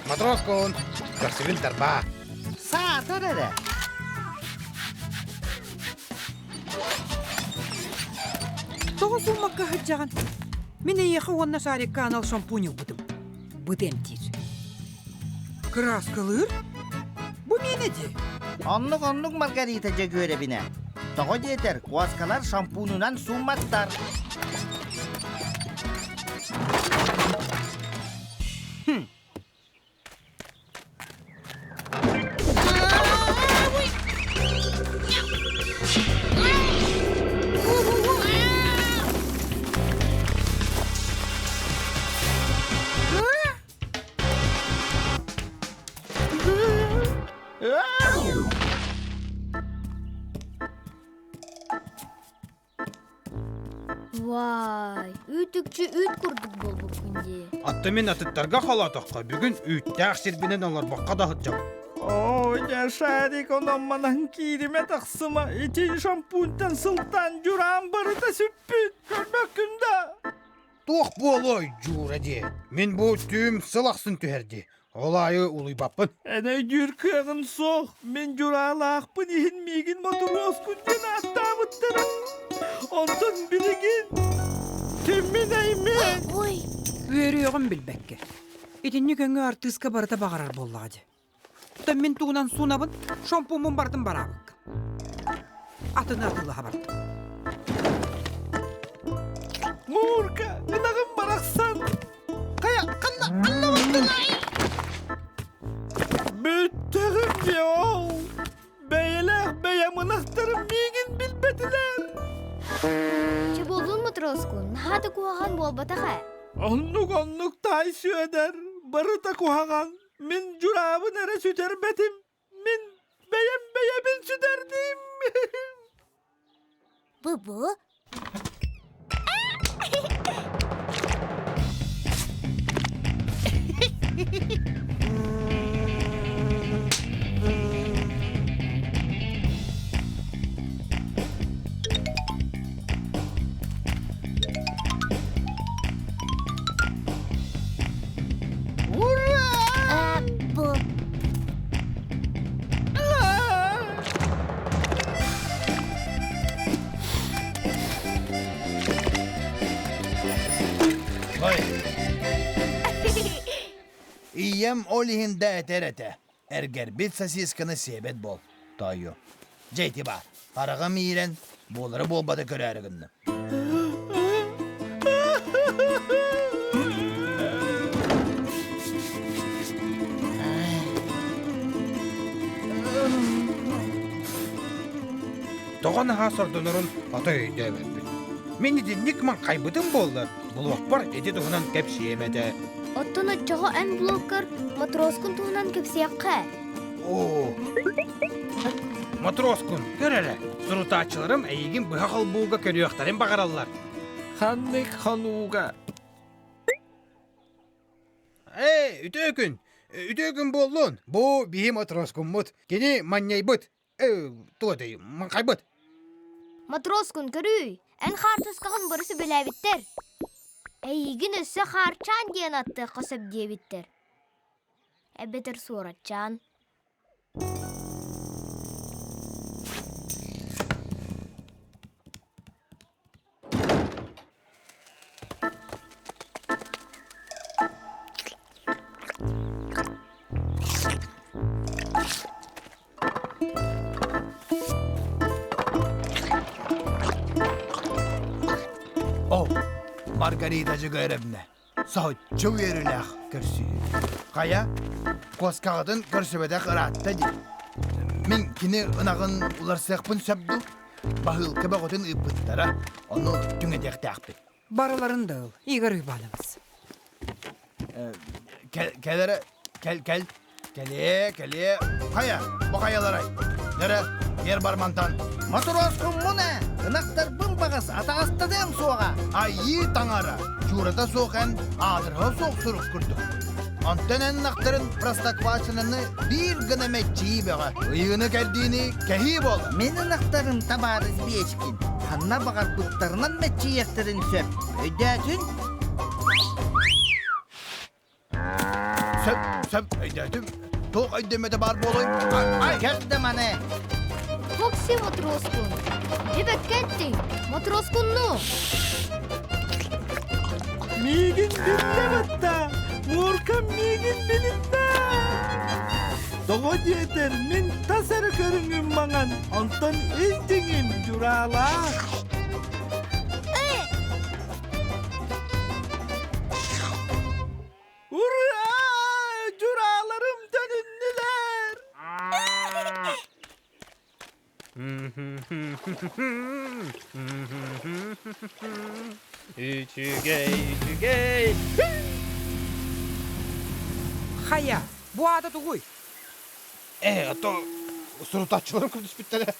Матроскун, көрсүбүн тарбаа. Саатар эрэ. Тоҕо сууммакка сылдьаҕын? Мин эйиэхэ уонна шарикка анал шампунь ылбытым. Быт эмтиир. Кырааскалыыр? Бу миэнэ дии. Оннук-оннук Маргарита Дьөгүөрэбинэ. Тоҕо диэтэр, куоскалар шампунунан суумматтар. Вай, үүт-үкчү үүт курдук буолбуккун дии. Атта мин атыттарга холоотоххо бүгүн үүттээх сирбинэн олорбокко да сылдьабын. Ой, шарик онон-манан кииримэ тахсыма, ити шампуньтан сылтаан дьураан барыта сүппүт, көрбөккүн да. Туох буолуой, Дьуура диэ. Мин бу түүм сыл ахсын түһэр дии. Ол аайы улуйбаппын. Эн өйдүүр кыаҕын суох. Мин дьураалаахпын иһин миигин мотуруоскун диэн ааттаабыттара. Онтон билигин киммин эймин. Ой! Үөрүөҕүм билбэккэ. Итинник өҥө артыыска барыта баҕарар буоллаҕа дии. Оттон мин тугунан суунабын, шампуммун барытын бараабыккын. Атыны атыылаһа бардым. Муурка, ынаҕым барахсан! Хайа, ханна, ханна бардылай? Бүттэҕим дии ол! Бэйэлээх бэйэм ынахтарым миигин билбэтилэр! Чэ буоллун Матроскун, наһаа да куһаҕан буолбатах ээ. Оннук-оннук таай Сүөдэр, барыта куһаҕан. Мин дьураабын эрэ сүтэрбэтим. Мин бэйэм бэйэбин сүтэрдим. Бу-бу. Ура! Бу. Ой. Ийэм ол иһин да этэр этэ. Эргэрбит сосисканы сиэбэт буол, тоойуо. Дьэ ити баар, хараҕым иирэн, буолары буолбаты көрөөрү гынным. Тоҕо наһаа сордонорун отой өйдөөбөппүн. Мин итинник маҥхайбытым буоллар, блокпар ити туһунан кэпсиэм этэ. Оттон оччоҕо эн блоккар матроскун туһунан кэпсиэххэ. Оо, Матроскун, көр эрэ, сурутааччыларым эйигин быһа холбууга көрүөхтэрин баҕараллар. Ханнык хонууга? Ээ, үтүө күн! Үтүө күн буоллун! Бу биһи матроскуммут. Кини манньайбыт. Э, туох этэй, маҥхайбыт. Матроскун көрүүй, эн хаартыскаҕын бары сөбүлээбиттэр. Эйигин өссө Хаарчаан диэн аттыахха сөп диэбиттэр. Эбэтэр Суораччаан. О, Маргарита Дьөгүөрэбнэ, соһуччу үөрүүлээх көрсүһүү. Хайа, куоскаҕытын көрсүбэтэх ыраатта дии. Мин кини ынаҕын уларсыахпын сөп дуу? Баһыылка бөҕөтүн ыыппыттара, ону түҥэтиэхтээхпит. Барыларын да ыл, Игорь Иванович. Кэл эрэ, кэл, кэл. Кэлиэ, кэлиэ. Хайа, бу хайаларай? Эрэ, киэр бар мантан. Мотуруоскуммун ээ, ынахтарбын баҕас атаҕастатыам суоҕа. Айыы таҥара, чуурата суох эн, аадырыһа суох сурук курдук. Онтон эн ынахтарын Простоквашиноны биир гына мэччийии бөҕө. Ыйыыны-кэрдиини кэһии буолар. Мин ынахтарым табаарыс Биэчкин ханна баҕарбыттарынан мэччийиэхтэрин сөп. Өйдөөтүн? Сөп, сөп, өйдөөтүм. Туох өйдөммөтө баар буолуой? Ай, Көр да маны. Фокси Мотроскун. Дьэ бэккэ эттиҥ. Мотроскунну. Миигин биллэ батта! Муоркам миигин билиннэ! Тоҕо диэтэр мин тас эрэ көрүҥүм маҥан, онтон ис дьиҥим дьураалаах. Ура! Дьурааларым төнүннүлэр! Үчүгэй, үчүгэй. Хайа, бу аата тугуй? Э, а то сурутааччыларым көрдөспүттэрэ.